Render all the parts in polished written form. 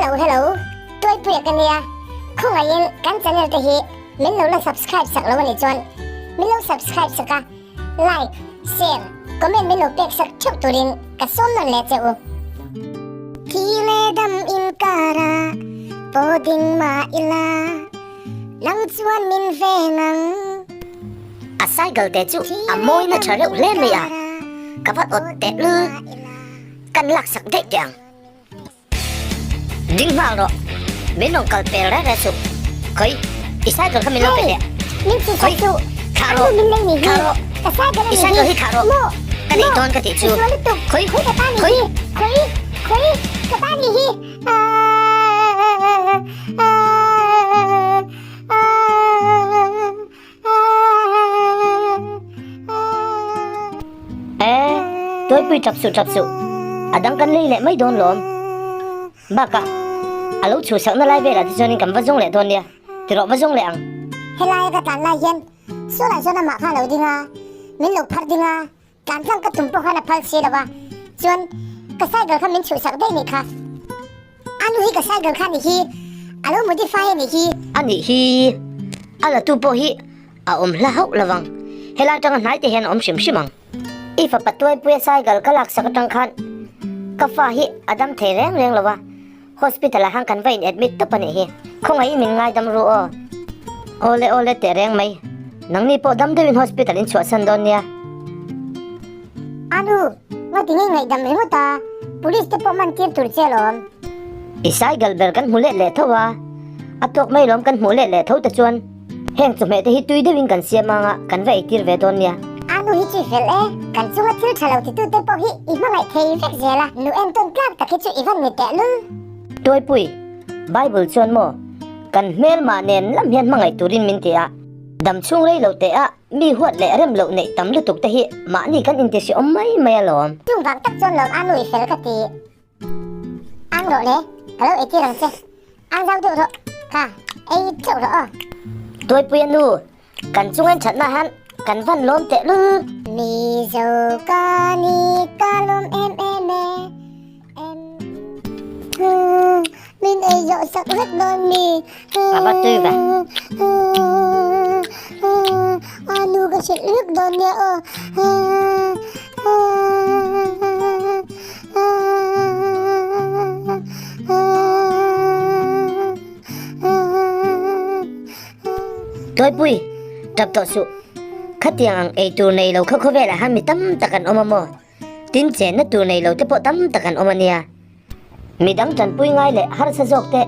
Hello hello Tuaipuia ka nia khawngaihin kan channel te hi min lo la subscribe sak lo anih chuan min lo subscribe sak a like share comment min lo pek sak theuh turin ka sawm nawn leh che u. Thi leh dam inkara pawh ding mah ila nang chuan min veng ang. A cycle te chu a mawina tha reuh hle mai a, ka va awt teh lul kan laksak daih teh ang. Ding nghal rawh, min rawn kal pel reng reng suh. Khawi, i cycle kha min lo pe teh. Khawi, thlah rawh, thlah rawh, i cycle hi thlah rawh, ka neih dawn ka tih chu. Khawi, khawi. E, tuaipui tap suh tap suh, a dang kan lei leh mai dawn lawm. Bakah, a lo chhuhsakna lai velah te chuanin kan va zawng leh dawn nia, tirawh va zawng leh ang. Helaia ka tlan lai hian Sulah chuan amah kha a lo ding a, min lo phar ding a, tlan tlang ka tum pawh khan a phal si lo a, chuan ka cycle kha min chhuhsak daih nih kha. A nu hi ka cycle kha nih hi, a lo modify a nih hi. A nih hi, a la tu pawh hi a awm hla hauh lo vang, helai atanga hnai te hian a awm hrim hrim ang. I fapa Tuaipuia cycle ka laksak atang khan ka fa hi a dam thei reng reng lo a, hospital ah khan kan va in admit tawp a nih hi, khawngaihin min ngaidam ru aw. Awle awle teh reng mai, nangni pawh dam deuhin hospital in chhuahsan dawn nia. A nu, ngati ngei ngaihdam ringawt a, police te pawh man tir tur che alawm. I cycle ber kan hmu let leh tho a, a tawk mai lawm kan hmuh let leh tho te chuan heng chawhmeh te hi tui deuhin kan siam anga kan va eitir ve dawn nia. A nu hi chu i fel e, kan chunga thil tha lo titu te pawh hi i hmangaih thei vek zel a, nu entawn tlak tak hi chu i van ni teh lul. Tuaipui, Bible chuan maw kan hmelmah nen lam hian hmangaih turin min ti a, dam chhung rei lo teh a, Mi huat leh rem loh neih tam lutuk te hi mahni kan intihri awm mai mai alawm. Chung vang tak chuan lawm a nu i fel ka ti. Ang rawh le, ka lo eitir ang che. Ang zau deuh rawh, ka ei teuh rawh aw. Tuaipui a nu, kan chung en thatna hian kan van lawm teh lul. Mizo ka ni ka lawm em em e. Min ei zawh sak vek dawn mi. A va tui ve. A nu ka hrilh vek dawn nia aw. Tuaipui, tap tawh suh. Khatiang ang ei tur nei lo kha khawvelah hian mi tam tak an awm a maw? Tin chenna tur nei lo te pawh tam tak an awm a nia. Midang tanpui ngai leh harsa zawk te,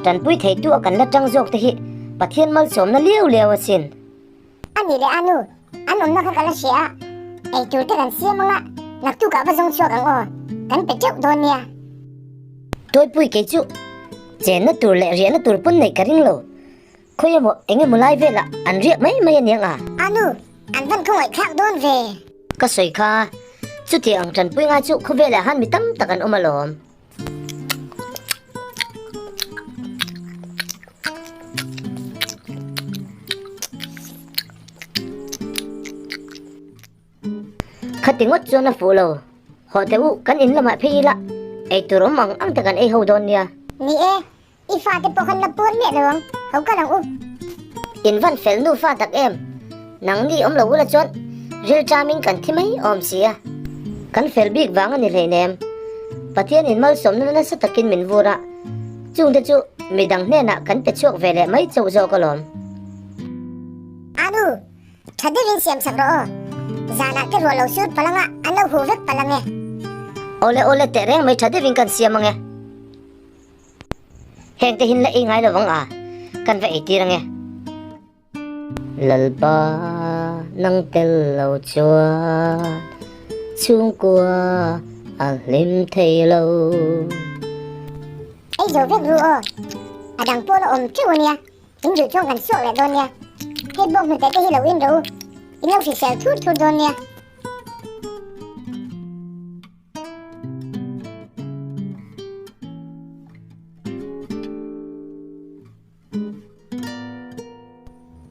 tanpui theitu a kan la tang zawk te hi Pathian malsawmna liau liau asin. A nih leh a nu, an awmna kha ka la hria a, ei tur te kan siam anga naktukah va zawng chhuak ang aw, kan pe teuh dawn nia. Tuaipui kei chu chenna tur leh riahna tur pawn neih ka ring lo. Khawi emaw eng emaw lai velah an riak mai mai aniang a. A nu, an van khawngaih thlak dawn ve. Ka sawi kha, chuti ang tanpui ngai chu khawvelah han mi tam tak an awm alawm. Khati ngawt chuan a fuh lo. Haw teh u, kan in lamah phei ila eitur awm ang ang te kan ei ho dawn nia. Ni e, I fate pawh khan la puar miah lo ang, ho kal ang u. In van fel nufa tak em? Nangni awm lo ula chuan ril ṭamin kan thi mai awm si a. Kan fel bik vang a ni hleinem. Pathian in malsawmna nasa takin min vur a, chungte chu midang hnenah kan pe chhuak ve leh mai chauh zawk alawm. Anu, ṭha deuhin siam sak rawh aw. Zanah te ruah lo sur palh anga an lo huh vek palh ang e. Awle awle teh reng mai ṭha deuhin kan siam ang e. Heng te hin la ei ngai lo vang a, kan va ei tir ange. Lalpa nang tel lo chuan chhungkua a hlim thei lo. Ei zo vek ru aw, a dang pawh la awm teuh ania, in duh chuan kan suak leh dawn nia. Hei bawk hnute te hi lo in rawh u, in lo hrisel thur thur dawn nia.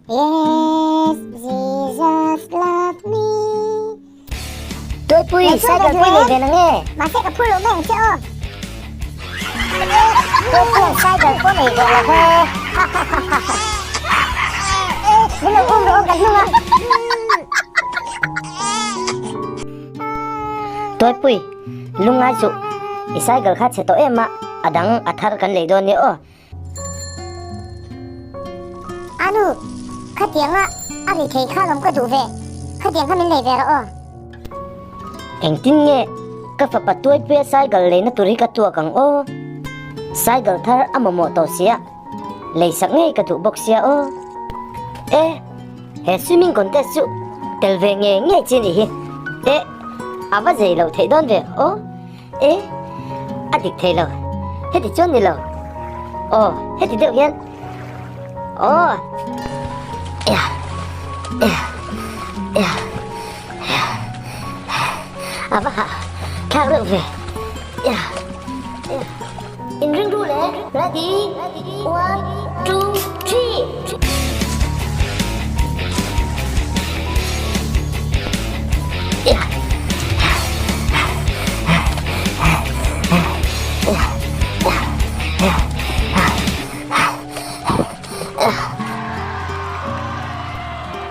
Yes, Jesus love me. Tuaipui, cycle pui nei ve nang e. Mahse ka phur lo mai ang che aw. Tuaipuia'n cycle pawh nei ve lo ve. Min lo um rawh aw ka hnung a. Tuaipui, lungngai suh. I cycle kha chhe tawh em a, a dang a thar kan lei dawn nia aw. Anu, khatianga a ri thei kha lawm ka duh ve, khatiang kha min lei ve rawh aw. Engtin nge ka fapa Tuaipuia cycle leina tur hi ka tuak ang aw? Cycle thar a mamawh tawh sia, lei sak ngei ka duh bawk sia aw. E, he swimming contest chu tel ve nge ngei chi nih hi. E, a va zei loh theih dawn ve aw. E, a dik thei lo. Heti chuan ni lo. Aw, heti deuh hian. Aw. Ea, ea, ea, ea. A va hah thlak reuh ve. Ea, ea. Inring ru le. Ready? One, two, three.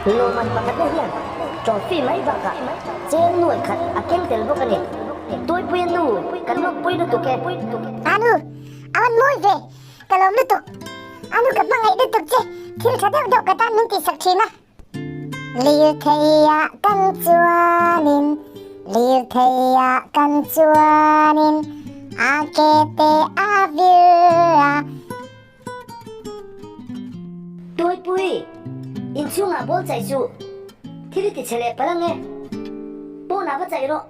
Lawmman pakhatna hian trophy mai bakah cheng nuai khat a keng tel bawk a ni. Tuipuia nu kan lawmpui lutuk e. Anu, a rawn mawi ve. Ka lawm lutuk. Anu ka hmangaih lutuk che. Thil tha deuh deuh ka tan min tihsak thin a. Lirtheiah kan chuanin, lirtheiah kan chuanin, a ke te a vir a. Tuaipui, inchhungah ball chaih suh. Thil i ti chhe leh palh ang e. Pawnah va chaih rawh.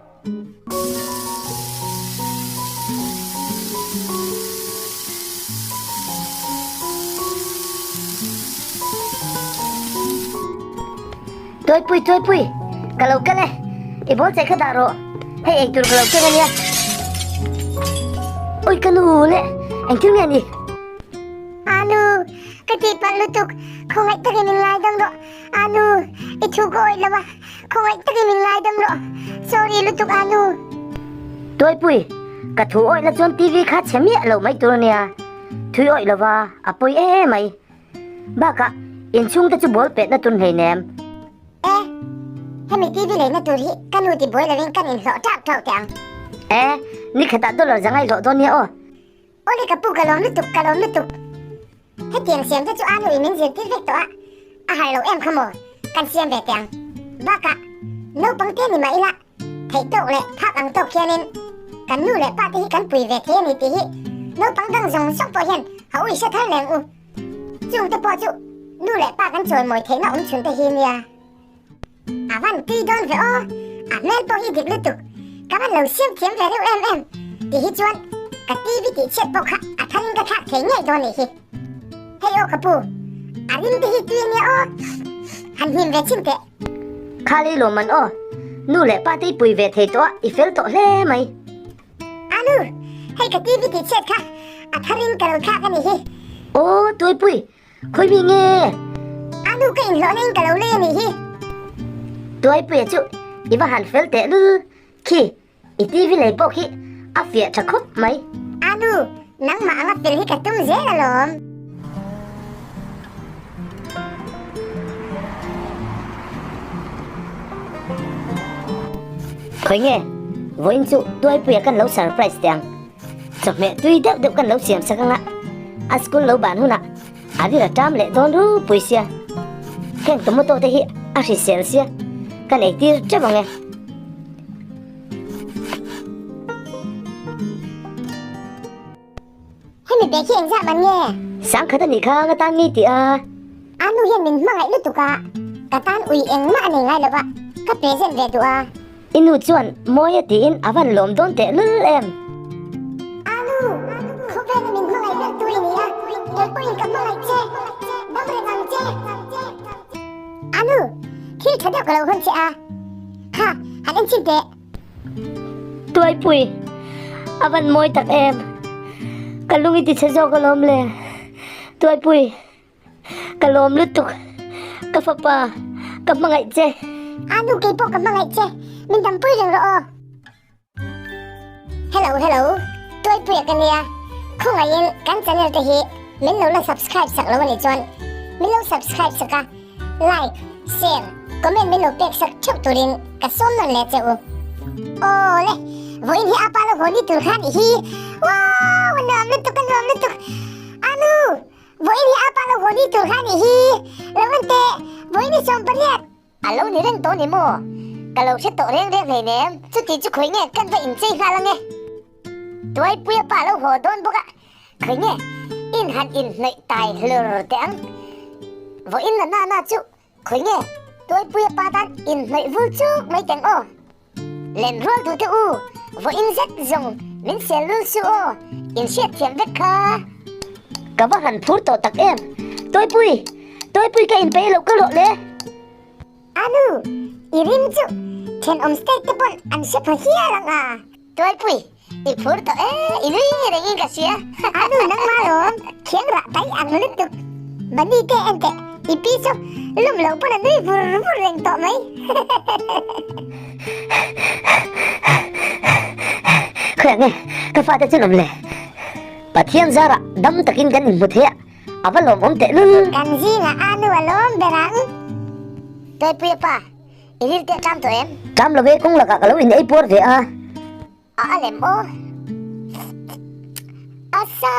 Tuaipui, Tuaipui, ka lo kal e. I ball chaih kha dah rawh. Hei eitur ka lo keng ania. Ui ka nu le, engthil nge ni? Anu, ka tihpalh lutuk, khawngaih takin min ngaidam rawh. Anu, i thu ka awih lo a, khawngaih takin min ngaidam rawh. Sorry lutuk Anu. Tuaipui, ka thu awih na chuan TV kha chhe miah lo mai tur ania. Thui awih lova, a pawi em mai. Bakah, inchhungte chu ball petna tur hleinem. E, hemi TV leina tur hi ka nu ti buai lovin kan inhlawh tap tauh teh ang. E, nikhatah dollar za ngaihhlawh dawn nia aw. Awle ka pu ka lawm lutuk, ka lawm lutuk. Hetiang siam te chu a nuin min zirtir vek tawh a, a har lo em kha maw, kan siam ve teh ang. Bakah, naupang te ni mah ila, theih tawk leh phak ang tawk hianin kan nu leh pa te hi kan pui ve thei a ni tih hi naupang dang zawng zawng pawh hian a ui hre thar leng u. Chung te pawh chu nu leh pa kan chawimawi theihna awm chhun te hi nia. A van tui dawn ve aw, a hmel pawh hi dik lutuk, ka van lo siam thiam ve reuh em em ti hi chuan ka TV tih chhiat pawh kha a tharin ka thlak thei ngei dawn nih hi. Hei aw ka pu, a rim te hi tui ania aw, han hnim ve chhin teh. Khali lawmman aw, nu leh pa te i pui ve thei tawh a, i fel tawh hle mai. Anu, hei ka TV tih chhiat kha a tharin ka lo thlak a nih hi. Aw Tuaipui, Khawi mi nge? A nu ka inhlawhna in ka lo lei a nih hi. Tuaipuia chu i va han fel teh lul khi, i TV lei pawh khi a fiah tha khawp mai. A nu, nangmah anga fel hi ka tum zel alawm. Khawi nge? Vawiin chu Tuaipuia kan lo surprise teh ang. Chawhmeh tui deuh deuh kan lo siam sak anga a school lo ban hunah a rir a ṭam leh dawn rupui sia. Heng tomato te hi a hrisel sia kan ei tir ṭeuh ang e. Hemi bag hi engzah man nge? Sangkhat a nih kha nga tan mi tih a. A nu hian min hmangaih lutuk a, ka tan ui engmah a nei ngai lo va, ka present ve duh a. I nu chuan mawi a tiin a van lawm dawn teh lul em? A nu, khawvela min hmangaih ber tu i ni a, kei pawhin ka hmangaih che, dam reng ang che. A nu, thil tha deuh ka lo hawn che a, kha han enchhin teh. Tuaipui, a van mawi tak em? Ka lung i ti chhe zawk alawm le. Tuaipui, ka lawm lutuk. Ka fapa, ka hmangaih che. A nu kei pawh ka hmangaih che, min dampui reng rawh aw. Hello, hello, Tuaipuia ka nia. Khawngaihin kan channel te hi min lo la subscribe sak lo anih chuan min lo subscribe sak a, like, share, comment min lo pek sak theuh turin ka sawm nawn leh che u. Aw le, vawiin hi apa lo haw ni tur kha anih hi. Wow, a nuam lutuk, a nuam lutuk. Anu, vawiin hi apa lo haw ni tur kha anih hi. Lo en teh, vawiin hi 18. A lo ni reng tawh ni maw? Ka lo hre tawh reng reng hleinem. Chuti chu khawi nge kan va inchei nghal ange? Tuaipuia pa lo haw dawn bawk a, khawi nge in han inhnawih tai hlur teh ang? Vawiin na na na chu khawi nge Tuaipuia pa tan inhnawih vul chuk mai teng aw? Len rual duh teh u, vawiin zet zawng min sel lul suh aw, in hriatthiam vek kha. Ka va han phur tawh tak em! Tuaipui! Tuaipui ka inpeih loh ka rawh le! Anu, i rim chu thenawm state te pawn an hre pha hial ang a. Tuaipui, i phur tawh e, i nui reng in ka hria. Anu nangma lawm, khiang rah tai ang lutuk. Bani te en teh, i pi chu lum loh pawn a nui vur vur reng tawh mai. Khawiah nge ka fate chu an awm le? Pathian zarah dam takin kan inhmu thei a. A va lawmawm teh lul. Kan zingah a nu a lawm ber ang. Tuaipuia pa, i ril teh ṭam tawh em? Ṭam lo ve, kawng lakah ka lo in ei puar ve a. A a lem aw. A sa.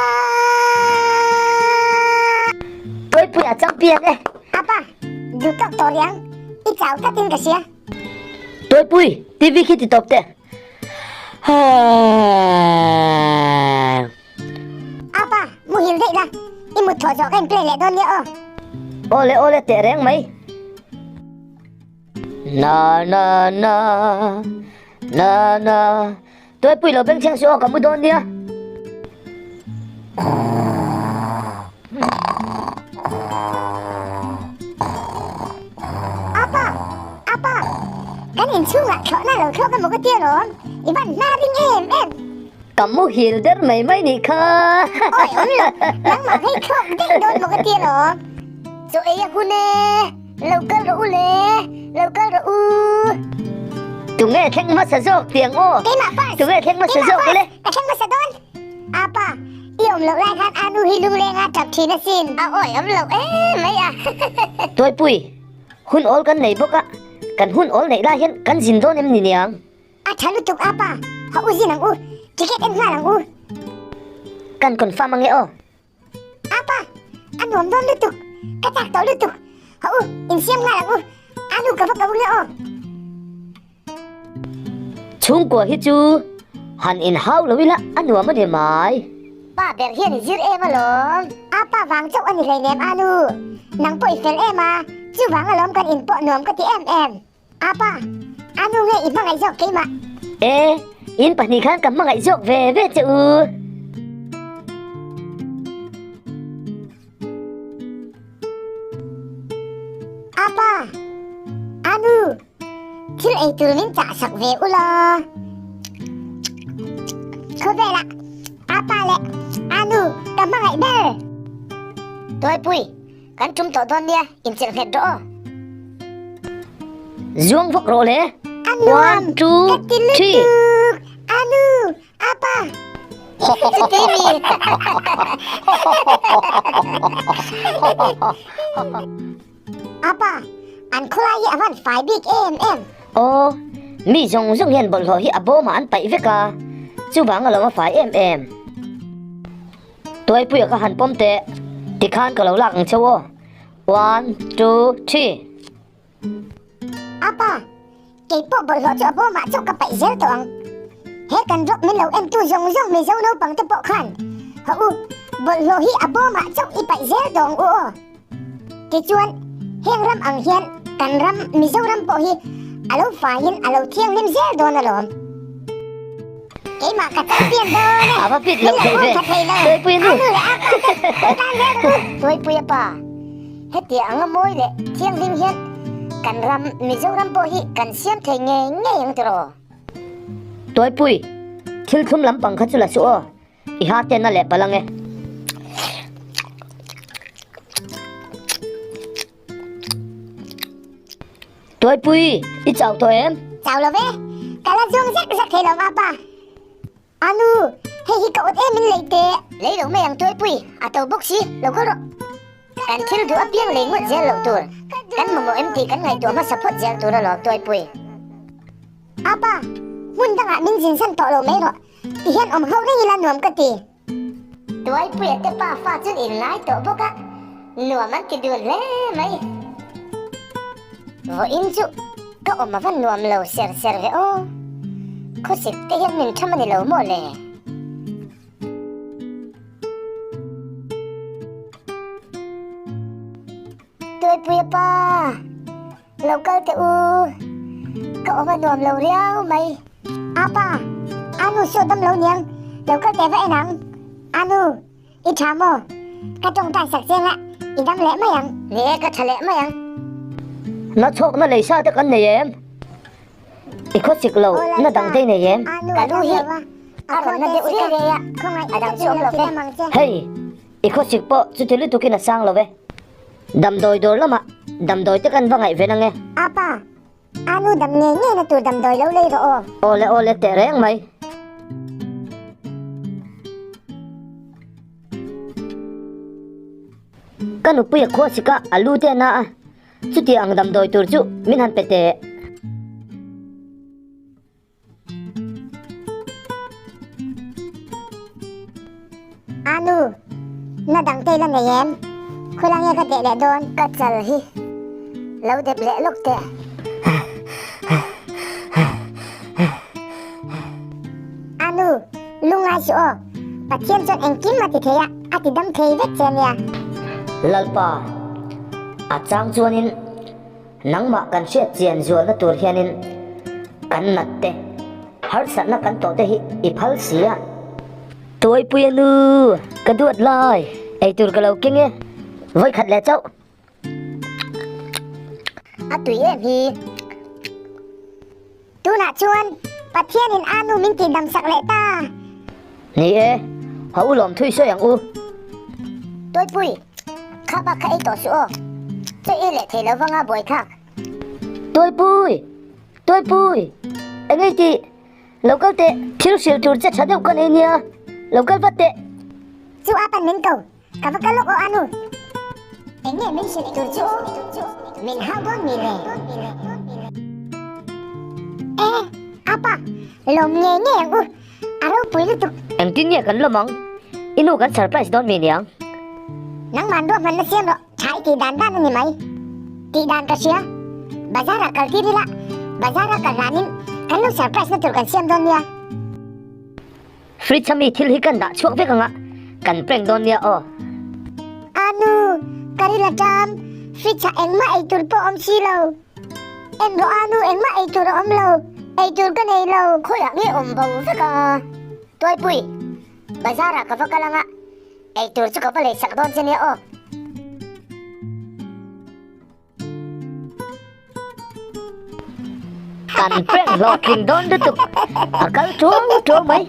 Tuaipuia champion e. Apa, duh tawk tawh riang, i chau tlatin ka hria. Tuaipui, TV khi ti tawp teh. Haa. Apa, muhil daih la, i mut thawh zawh ka in play leh dawn nia aw. Awle awle teh reng mai. Na na na na na Tuaipui lo beng chheng suh aw ka mu dawn nia. Apa, apa, kan inchhungah thlawhna lo thlawk emaw ka tia lawm, i van hna ring em em. Ka muhil der mai mai nih kha. Awi awm lo, nangmah phei thlawk daih dawn maw ka ti alawm. Chaw ei a hun e, lo kal rawh u le, lo kal rawh u. Tunge thleng hmasa zawk tiang aw. Keimah first. Tunge thleng hmasa zawk le. Ka thleng hmasa dawn. Apa, i awm loh lai khan anu hi lungleng a tap thin asin. A awi awm lo em mai a. Tuaipui, hun awl kan nei bawk a, kan hun awl neih lai hian kan zin dawn em ni niang? A tha lutuk a pa, ha u zin ang u, ticket en nghal ang u. Kan confirm ange aw. A pa, a nuam dawn lutuk, ka chak tawh lutuk, ha u, insiam nghal ang u, a nu ka va ko nge aw. Chhungkua hi chu han inhau lo ila a nuam a ni mai. Pa ber hian i zir em alawm. A pa vang chauh a ni hleinem a nu, nang pawh i fel em a, chuvang alawm kan inpawh nuam ka ti em em. Apa, a nu nge i hmangaih zawk keimah? E, in pahnih khan ka hmangaih zawk ve ve che u. Apa, a nu, thil ei tur min chah sak ve u law. Khawvelah apa leh a nu ka hmangaih ber. Tuaipui, Kan tum tawh dawn nia, inchilh nghet rawh aw. Zuang vak rawh le. A nuam, ka ti lutuk. A nu, a pa. Chuti mi. A pa, an khawlai hi a van fai bik em em. Aw, mi zawng zawng hian bawlhhlawh hi a bawmah an paih vek a, chuvang alawm a fai em em. Tuaipuia ka han pawm teh, tikhan ka lo lak ang cheu aw. One, two, three. Apa, kei pawh bawlhhlawh chu a bawmah chauh ka paih zel tawh ang. He kan vlog min lo entu zawng zawng Mizo naupang te pawh khan, Hawh u, bawlhhlawh hi a bawmah chauh i paih zel tawh ang u aw. Tichuan, heng ram ang hian kan ram Mizoram pawh hi a lo faiin a lo thianghlim zel dawn alawm. Keimah ka champion dawn e. A va fit loh thei ve. Tuaipui nu. A nu leh a pa te lo tan zel rawh u. Tuaipui a pa, hetiang anga mawi leh thianghlim hian kan ram Mizoram pawh hi kan siam thei ngei ngei ang tiraw? Tuaipui, thil thlum lampang kha chu la suh aw. I ha ten a leh palh ang e. Tuaipui, i chau tawh em? Chau lo ve, ka la zawng zak zak thei lo apa. Anu, Hei hi ka awt em in lei teh. Lei lo mai ang Tuaipui, a to bawk si, lo kal rawh. Kan thil duh apiang lei ngawt zel loh tur. Kan mamawh em tih kan ngaihtuah hmasa phawt zel tur alawm Tuaipui. Apa, hmun dangah min zin san tawh lo mai rawh. Ti hian awm hauh reng ila nuam ka ti. Tuaipuia te pa fa chuan in ngai tawh bawk a, nuam an ti dun hle mai. Vawiin chu ka awm ava nuam lo ser ser ve aw. Khawsik te hian min tham a ni lo maw le? Tuaipuia pa, lo kal teh u, ka awm a nuam lo riau mai. Apa, Anu saw dam lo niang, lo kal teh va en ang. Anu, i tha maw? Ka tawngtai sak cheng a, i dam leh mai ang. Ni e, ka tha leh mai ang. Na chhawkna lei sa te kan nei em? I khawsik lo na dang te i nei em? Ka lu hi a rawn na deuh riai riai a, a dang chu awm lo ve. Hei, i khawsik pawh chuti lutukin a sang lo ve. Damdawi dawr lamah damdawi te kan va ngaih ven ange. Apa, anu dam ngei ngei na tur damdawi lo lei rawh aw. Awle awle teh reng mai. Ka nupui a khawsik a, a lu te a na a. Chuti ang damdawi tur chu min han pe teh. Anu, na dang te la nei em? Khula nge ka deh leh dawn? Ka chal hi lo dep leh lawk teh. Anu, lungngai suh aw. Pathian chuan engkim a ti thei a, a ti dam thei vek che ania. Lalpa, a chang chuanin nangmah kan hriat chian zualna tur hianin kan nat te, harsatna kan tawh te hi i phal si a. Tuaipui a nu, ka duat lai, eitur ka lo keng e, vawikhat leh chauh. A tui em hi. Tunah chuan Pathianin a nu min tih damsak leh ta. Ni e, ha u lawm thui sawi ang u. Tuaipui, kha bak kha ei tawh suh aw. Chaw ei leh thei lo vanga buai thlak. Tuaipui, Tuaipui, eng ei tih? Lo kal teh, thil hrilh tur che tha deuh ka nei nia, lo kal vat teh. Chu a pan min ko. Ka va kal lawk aw Anu. Eng nge min hrilh tur chu min hau dawn mi le? E, apa, lawm ngei ngei ang u, a ropui lutuk. Engtin nge kan lawm ang? I nu kan surprise dawn mi niang? Nangman ruahmanna siam rawh, tha i tih dan dan a ni mai. Tih dan ka hria, bazar ah kal tir ila, bazar a kal hlanin kan lo surprise na tur kan siam dawn nia. Fridge a mi thil hi kan dah chhuak vek anga kan prank dawn nia aw. Anu, ka ril a ṭam, fridge ah engmah ei tur pawh awm si lo. En rawh Anu, engmah ei tur a awm lo, ei tur ka nei lo. Khawiah nge awm bo vek a? Tuaipui, bazar ah ka va kal anga ei tur chu ka va lei sak dawn che nia aw. Kan prank hlawhtling dawn lutuk a kal tuau tuau mai.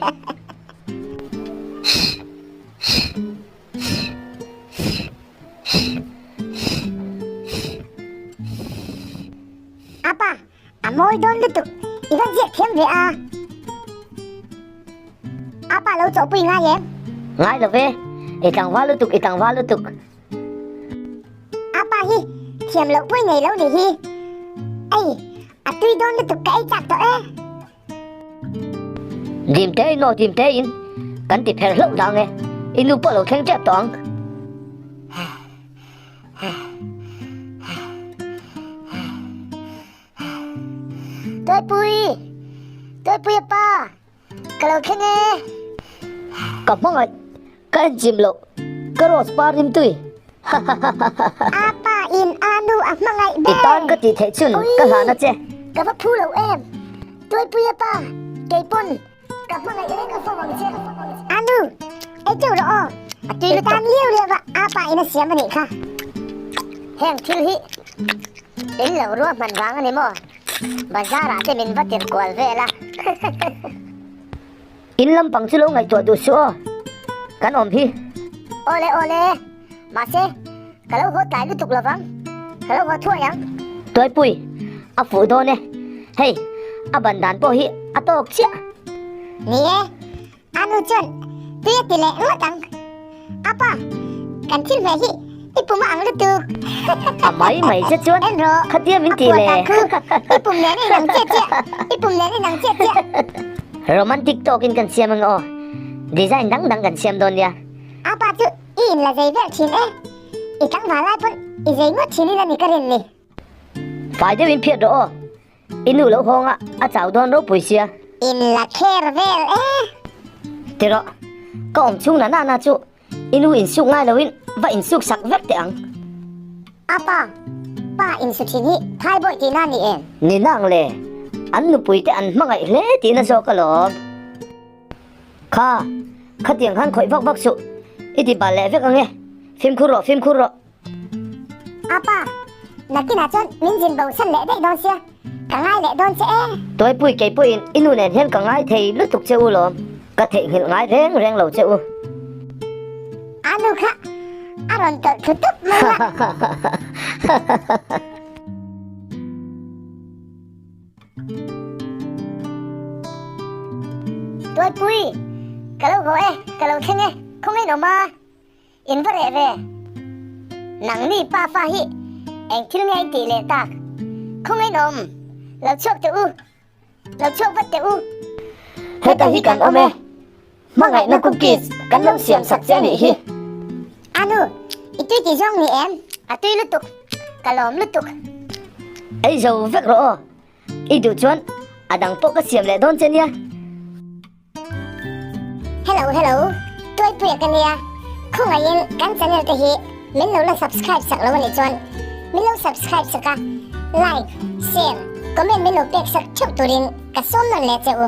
Apa, a mawi dawn lutuk, i va ziak thiam ve a. Apa lo chawhpui ngai em? Ngai lo ve, i tlangval lutuk, i tlangval lutuk. A pa hi thiam loh pawh i nei lo ni hi. Ei, a tui dawn lutuk ka ei chak tawh e. Dim te in aw dim te in, kan ti pher hlauh dang e, i nu pawh lo thleng tep tawh ang. Tuaipui! Tuaipui a pa! Ka lo thleng e. Ka hmangaih, ka enchim loh, ka rose par rim tui. Apa in a nu a hmangaih ber. I tan ka tih theih chun ka hlan a che. Ka va phu lo em. Tuaipui apa, kei pawn ka hmangaih reng a fawm ang che. A nu, ei teuh rawh aw. A tui lutuk. I tan liau liau a apa in a siam a nih kha. Heng thil hi in lo ruahman vang a ni maw? Bazar ah te min va tir kual vel a. In lampang chu lo ngaihtuah duh suh aw. Kan awm hi. Awle awle. Mahse, ka lo haw tlai lutuk lovang. Ka lo haw thuai ang. Tuaipui, a fuh dawn e. Hei, a ban dan pawh hi a tawk chiah. Ni e. A nu chuan tui a ti leh ngawt ang. A pa, kan thil hmeh hi i pum a ang lutuk. A mai mai che chuan En rawh, khatia min a ti puan le. dan khu i pum nen a inang chiah chiah, i pum nen a inang chiah chiah. Romantic tawkin kan siam ang aw, design dang dang kan siam dawn nia. A pa chu i inla zei vel thin e, i tlangval lai pawn i zei ngawt thin in a ni ka rin ni. Fai deuhin phiat rawh aw, I nu lo hawng a, a chau dawn ropui sia. In la kher vel e. Ti rawh, ka awm chhung na nana chu i nu insuk ngai loin va insuk sak vek teh ang. A pa, pa insu thin hi thai bawih tihna ni em? Ni nang le, an nupui te an hmangaih hle tihna zawk alawm. Kha, khatiang khan khawih vak vak suh, i ti bal leh vek ang e, fimkhur rawh, fimkhur rawh. Apa, nakinah chuan min zin bo san leh daih dawn sia, ka ngai leh dawn che e. Tuaipui kei pawhin i nu nen hian ka ngai thei lutuk che u lawm, ka theihnghilh ngai reng reng lo che u. A nu kha a rawn tawlh thlu tup mai a. Tuaipui, ka lo haw e, ka lo thleng e, khawngaih in awm a. In va reh ve. Nangni pa fa hi eng thil nge in tih leh tak? Khawngaih in awm. Lo chhuak teh u. Lo chhuak vat teh u. Heta hi kan awm e. Hmangaihna cookies kan lo siam sak che a nih hi. Anu, i tui tih zawng ni em? A tui lutuk. Ka lawm lutuk. Ei zo vek rawh aw. I duh chuan a dang pawh ka siam leh dawn che nia. Hello hello Tuaipuia ka nia khawngaihin kan channel te hi min lo la subscribe sak lo anih chuan min lo subscribe sak a like share comment min lo pek sak theuh turin ka sawm nawn leh che u.